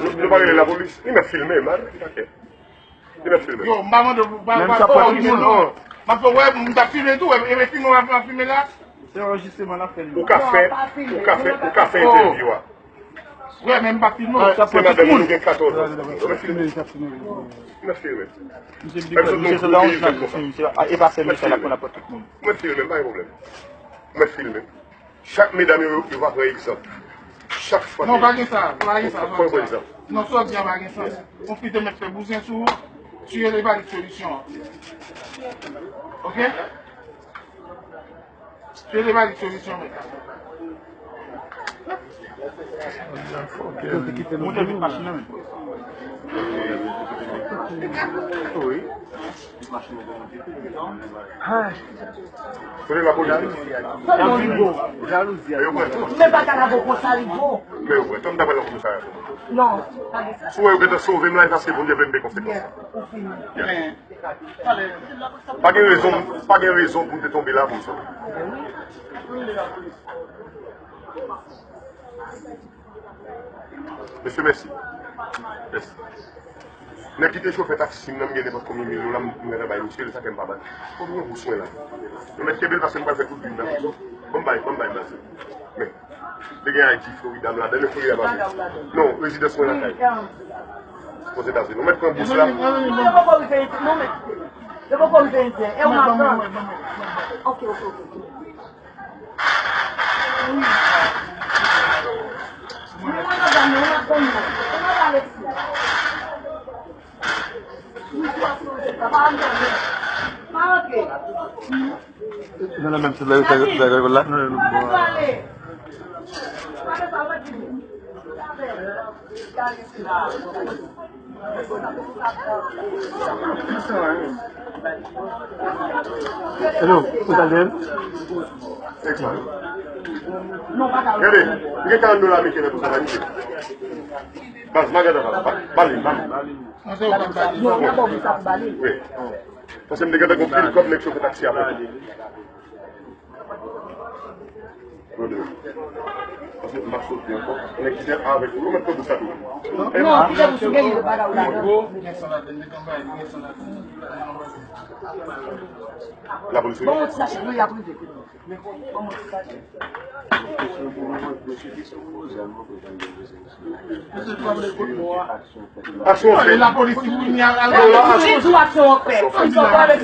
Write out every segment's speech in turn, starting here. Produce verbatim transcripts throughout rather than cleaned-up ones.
Nou pa rele lapolis. Li mèt filme, man. Li mèt filme. Yo, m pa mande w, pa, pa, pa filme non. M ap fè, wè, m t ap filme tou, e, e filme w ap filme la. Se anrejistreman l ap fè li. Ou ka fè, ou ka fè, ou ka fè entèvyou a. Wè, men m pa filme w. Se madanm ou, nou gen katòz an. Ou mèt filme. Ou mèt filme. Misye di ke misye se lounge la, misye, misye, e pa sèl misye la pou n ap pran tout moun. Ou mèt filme, pa gen pwoblèm. Ou mèt filme. Chak medam yo, yo va pran egzanp. Chak fwa. Non, pa gen sa, pa gen sa. Pran egzanp. Non, sa w di a pa gen sans. Yon fi te mèt fè bouzen sou ou, tiye li pa li solisyon an. Oke? Tiye li pa li solisyon, mèt. Moute vit machin nan, men. Wi. Kote lapolis? Jalouzi a. Men yo pran tan. Men pa ka lave konsa, li bon. Men yo pran tan, m ta pral nan komisarya. Non, pa de sa. Si w wè yo gentan sove m la, e paske Bondye vle m gen konsekans. Yes, ou fini. Yes. Pa gen rezon, pa gen rezon pou m te tonbe la pou m sove. Mesye, mèsi. Mèsi. Nèg ki te chofè taksi m nan, m gen nenpòt konbyen mil dola, m gentan bay misye, sa fè m pa bay. Fò m gen bous mwen la. Yo mèt kenbe l paske m pral fè tout vi m nan. Ban m bay, ban m bay baz. Men, te gen I T Florida m ladan, men Florida pa vle. Non, rezidans mwen lakay. Ozetazini. Ou mèt pran bous la. Non, yo poko rive isit, non, men. Yo poko rive isit. E w ap pran. Ok, ok, ok. Nan la menm sila yo fè, fè la. Hello, ou ta byen? Gade, m gen karant dola ameriken nan pou sa vanite. Baz, ma gade, ba, ba, ba li, ba li. Non, se ou k ap ba li. Non, nan bon, sa pou ba li. Wi. Paske m te gentan gon pil kòb, nèg chofè taksi a pran. Paske m ap soti ankò. Nèg ki te avèk ou, yo mèt pran bous la tou. Non, kite bous ou genyen, yo pa ka ou ladan. Lapolis, wi. Bon, ti sachet, wi, y ap rive. Bon, bon, ti sachet. Aksyon fèt. Lapolis ki vini al, al. Ki jou aksyon an fèt? Aksyon an fèt.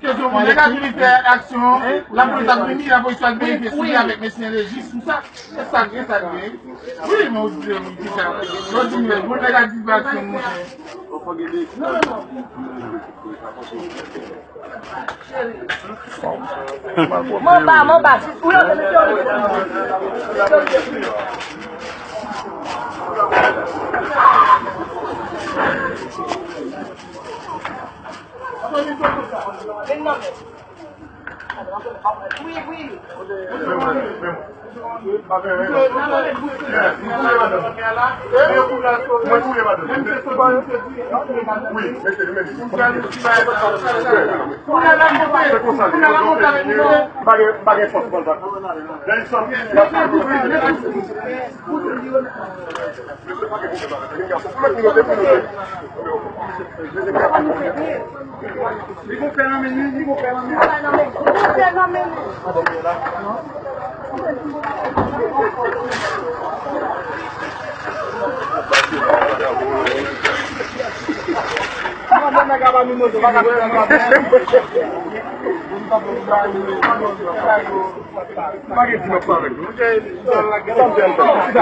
Kesyon pou nèg la vini fè aksyon, lapolis ap vini, lapolis ap verifye si li avèk mesye lejis, tout sa. E sa, e sa, wi. Wi, men ou di, wi, ki sa. Yo di, men, bon, nèg la di aksyon, monchè. Manba, manba, ou yo te mete yo. Wi, wi. Li gon pè nan men li, li gon pè nan men li. Li gon pè nan men li. Pa gen di m ap parèt. Sa m fè l fè.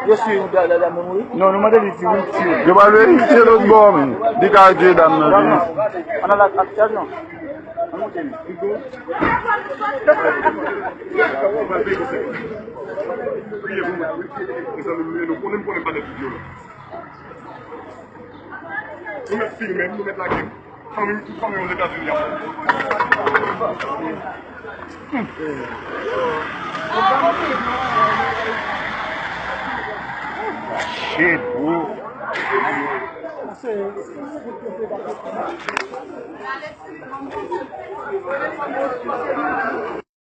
Yo swiv dada moun wi. Non, nou mande li di wi, ti. Yo pral verifye lòt bò, men. Li ka ede dam nan vini. An nan la aktyèl, non. An monte li. Priye pou mwen. Mezanmi, nou konnen, m konnen pa nèg ki vyolans. Nou mèt filme m, nou mèt lage m. Fanmi m, tout fanmi m Ozetazini ap. Shit, bro.